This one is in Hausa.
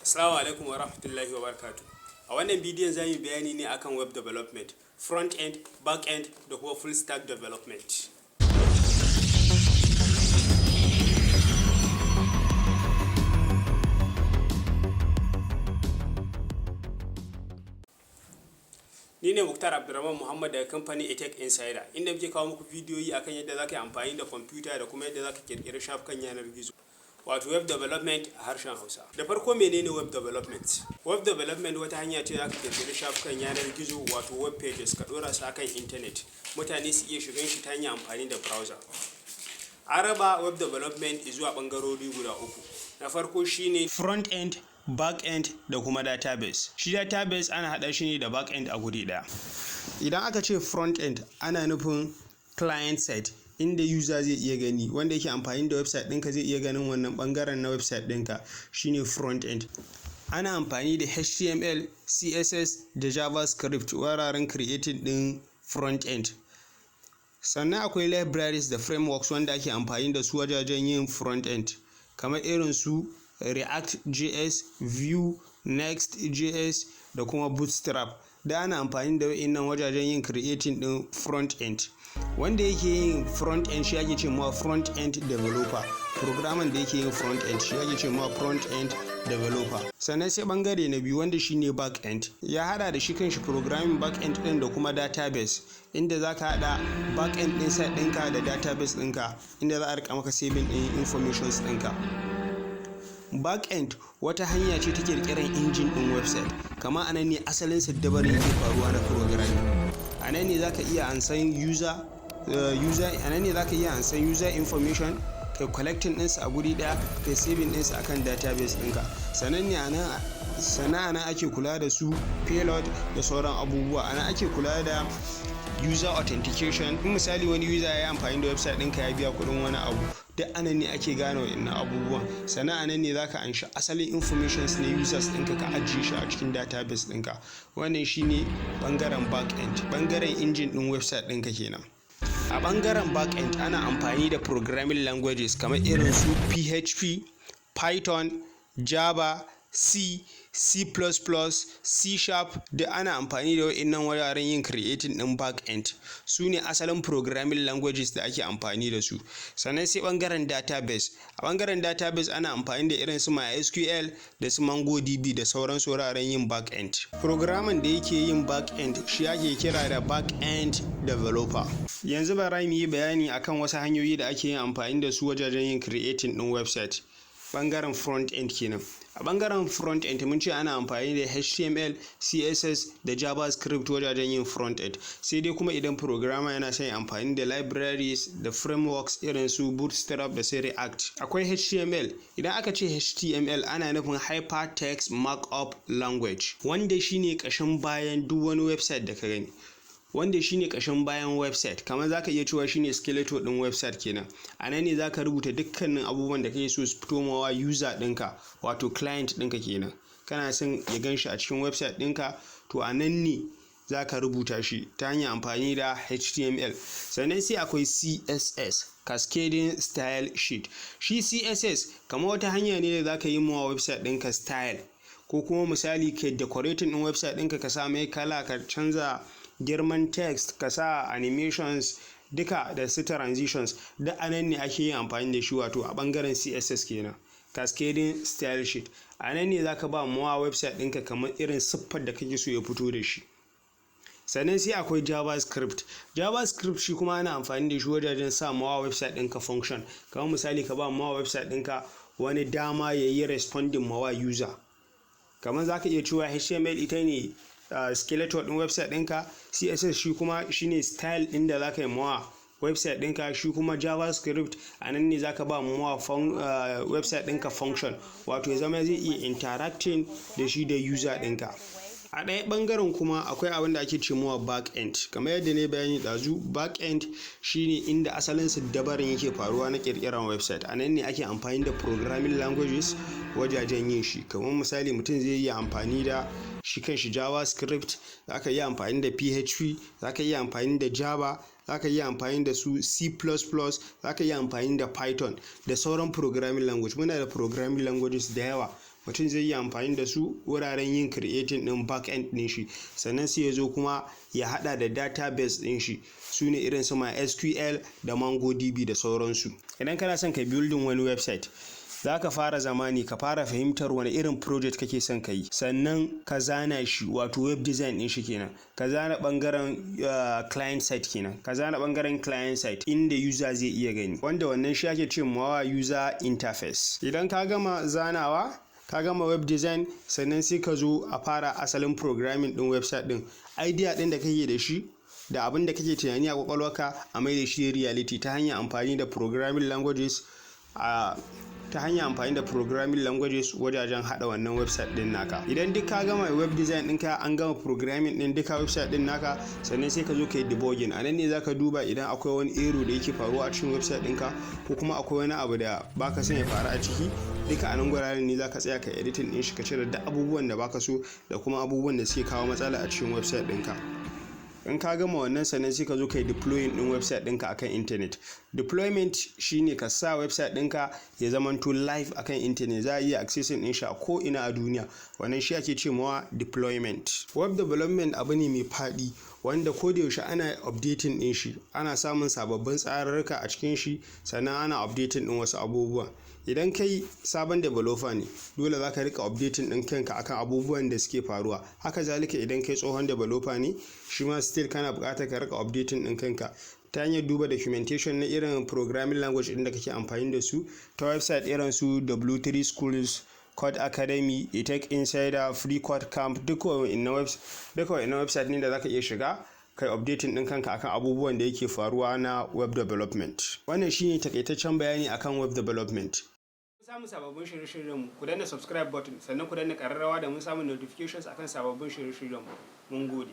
Assalamu alaikum wa rahmatullahi wa barakatuh. A wannan bidiyon za mu yi bayani ne akan web development, front end, back end da kuma full stack development. Ni ne Muktar Abdulrahman Muhammad daga kamfanin Etech Insider, inda muke kawo muku bidiyoyi akan yadda za ka yi amfani da kwamfuta da kuma yadda za ka ƙirƙiri shafukan yanar gizo, wato web development a harshen Hausa. Da farko, menene web development? Web development wata hanya ce za ka ƙirƙiri shafukan yanar gizo, wato web pages, ka ɗora su akan intanet, mutane su iya shigan shi ta hanyar amfani da browser. An raba web development zuwa ɓangarori guda uku. Na farko shine front end, back end da kuma database. Shi database ana haɗa shi ne da back end a guri ɗaya. Idan aka ce front end, ana nufin client side, inda user zai iya gani, wanda yake amfani da website ɗinka zai iya ganin wannan ɓangaren na website ɗinka, shine front end. Ana amfani da HTML, CSS da JavaScript wuraren creating ɗin front end. Sannan akwai libraries da frameworks wanda ake amfani da su wajajen yin front end, kamar irin su React.js, Vue, Next.js da kuma Bootstrap. Da ana amfani da wa'innan wajajen yin creating ɗin front end. Wanda yake yin front end shi ake ce ma front end developer. Programmer da yake yin front end shi ake ce ma front end developer. Sannan sai bangare na biyu, wanda shine back end. Ya hada da shi kanshi programming back end din da kuma database, inda zaka hada back end din site ɗinka da database ɗinka, inda za a rika maka saving ɗin informations ɗinka. Back end wata hanya ce ta kirkirar injin ɗin website. Kama anan ne asalin siddabarin yake faruwa na programming. Anan ne zaka iya ansan user anan ne zaka iya ansan user information, kai collecting ɗinsu a guri ɗaya, kai saving ɗinsu akan database ɗinka. Sannan ne anan sannan anan ake kula da su payload da sauran abubuwa. Anan ake kula da user authentication. In misali wani user ya yi amfani da website ɗinka ya biya kuɗin wani abu, duk anan ne ake gane wa'innan abubuwan. Sannan anan ne zaka anshi asalin informations na users ɗinka, ka ajiye shi a cikin database ɗinka. Wannan shine bangaren back end, bangaren engine ɗin website ɗinka kenan. A bangaren back end ana amfani da programming languages kamar irin su PHP, Python, Java, C, C++, C#. Duk ana amfani da wa'innan wuraren yin creating ɗin back end. Su ne asalin programming languages da ake amfani da su. Sannan sai ɓangaren database. A ɓangaren database ana amfani da irin su MySQL da su MongoDB da sauran wuraren yin back end. Programmer da yake yin back end shi ake kira da back end developer. Yanzu bara mu yi bayani akan wasu hanyoyi da ake yin amfani da su wajajen yin creating ɗin website. Bangaren front end kenan. A bangaren front end mun ce ana amfani da HTML, CSS da JavaScript wajajen yin front end. Sai dai kuma idan programmer yana son amfani da libraries da frameworks irin su Bootstrap da sai React. Akwai HTML. Idan aka ce HTML, ana nufin Hypertext Markup Language, wanda shine kashin bayan duk wani website da ka gani, wanda shine kashin bayan website. Kamar zaka iya cewa shine skeleton din website kenan. A nan ne zaka rubuta dukkanin abubuwan da kake so su fito mawa user ɗinka, wato client ɗinka kenan. Kana son ya gan shi a cikin website ɗinka, to a nan ne zaka rubuta shi ta hanyar amfani da HTML. Sannan sai akwai CSS, Cascading Style Sheet. Shi CSS kamar wata hanya ne da zaka yi mawa website ɗinka style, ko kuma misali ka decorating ɗin website ɗinka, ka sa mai kala, ka canza girman text, ka sa animations duka da su transitions. Duk anan ne ake yin amfani da shi, wato a bangaren CSS kenan, Cascading Style Sheet. A nan ne zaka ba mawa website ɗinka kamar irin siffar da kake so ya fito da shi. Sannan sai akwai JavaScript. JavaScript shi kuma ana amfani da shi wajajen sa mawa website ɗinka function, kamar misali ka ba mawa website ɗinka wani dama ya yi responding mawa user. Kamar zaka iya cewa HTML ita ne skeleton ɗin website ɗinka, CSS shi kuma shine style ɗin da zaka yi mawa website ɗinka, shi kuma JavaScript a nan ne zaka ba mawa website ɗinka function, wato ya zama zai iya interacting da shi da user ɗinka. A ɗaya ɓangaren kuma akwai abin da ake ce mawa back end. Kamar yadda ne bayani ɗazu, back end shine inda asalin dabarin yake faruwa na ƙirƙirar website. A nan ne ake amfani da programming languages wajajen yin shi. Kamar misali mutum zai iya amfani da shi kanshi JavaScript, zaka iya amfani da PHP, zaka iya amfani da Java, zaka iya amfani da su C++, zaka iya amfani da Python da sauran programming language. Muna da programming languages da yawa. Mutum zai yi amfani da su wuraren yin creating ɗin back end ɗin shi. Sannan sai ya zo kuma ya haɗa da database ɗin shi, su ne irin su MySQL da MongoDB da sauransu. Idan kana son ka building wani website, za ka fara zama ne ka fara fahimtar wani irin project kake son ka yi, sannan ka zana shi, wato web design ɗin shi kenan. Ka zana ɓangaren client side kenan, ka zana ɓangaren client side inda user zai iya gani, wanda wannan shi ake ce mawa user interface. Idan ka gama zanawa, ka gama web design, sannan sai ka zo a fara asalin programming ɗin website ɗin. Idea ɗin da kake da shi da abin da kake tunani a kwakwalwarka, a mai da shi reality ta hanyar amfani da programming languages wajajen hada wannan website din naka. Idan duk ka gama web design ɗinka, an gama programming din duka website din naka, sannan sai ka zo ka yi debugging. A nan ne zaka duba idan akwai wani error da yake faruwa a cikin website ɗinka, ko kuma akwai wani abu da baka son ya faru a ciki. Duka a nan guraren ne zaka tsaya ka editing din shi, ka cire duk abubuwan da baka so da kuma abubuwan da suke kawo matsala a cikin website ɗinka. In ka gama wannan, sannan sai ka zo ka yi deploying din website ɗinka akan internet. Deployment shine ka sa website ɗinka ya zamanto live akan internet, za a iya accessing ɗin shi a ko ina a duniya. Wannan shi ake ce mawa deployment. Web development abu ne mai faɗi wanda ko da yaushe ana updating ɗin shi, ana samun sababbin tsararruka a cikin shi, sannan ana updating ɗin wasu abubuwa. Idan kai sabon developer ne, dole za ka rika updating ɗin kanka akan abubuwan da suke faruwa. Haka zalika, idan kai tsohon developer ne, shi ma still kana buƙatar ka rika updating ɗin kanka ta hanyar duba documentation na irin programming language ɗin da kake amfani da su ta website irin su W3 Schools, Code Academy, Tech Insider, Free Code Camp. Duka wa'innan website ne da zaka iya shiga kai updating ɗin kanka akan abubuwan da yake faruwa na web development. Wannan shine takaitaccen bayani akan web development. Samun sababbin shirye-shiryen mu, ku danna subscribe button, sannan ku danna ƙararrawa da mun samun notifications akan sababbin shirye-shiryen mu. Mun gode.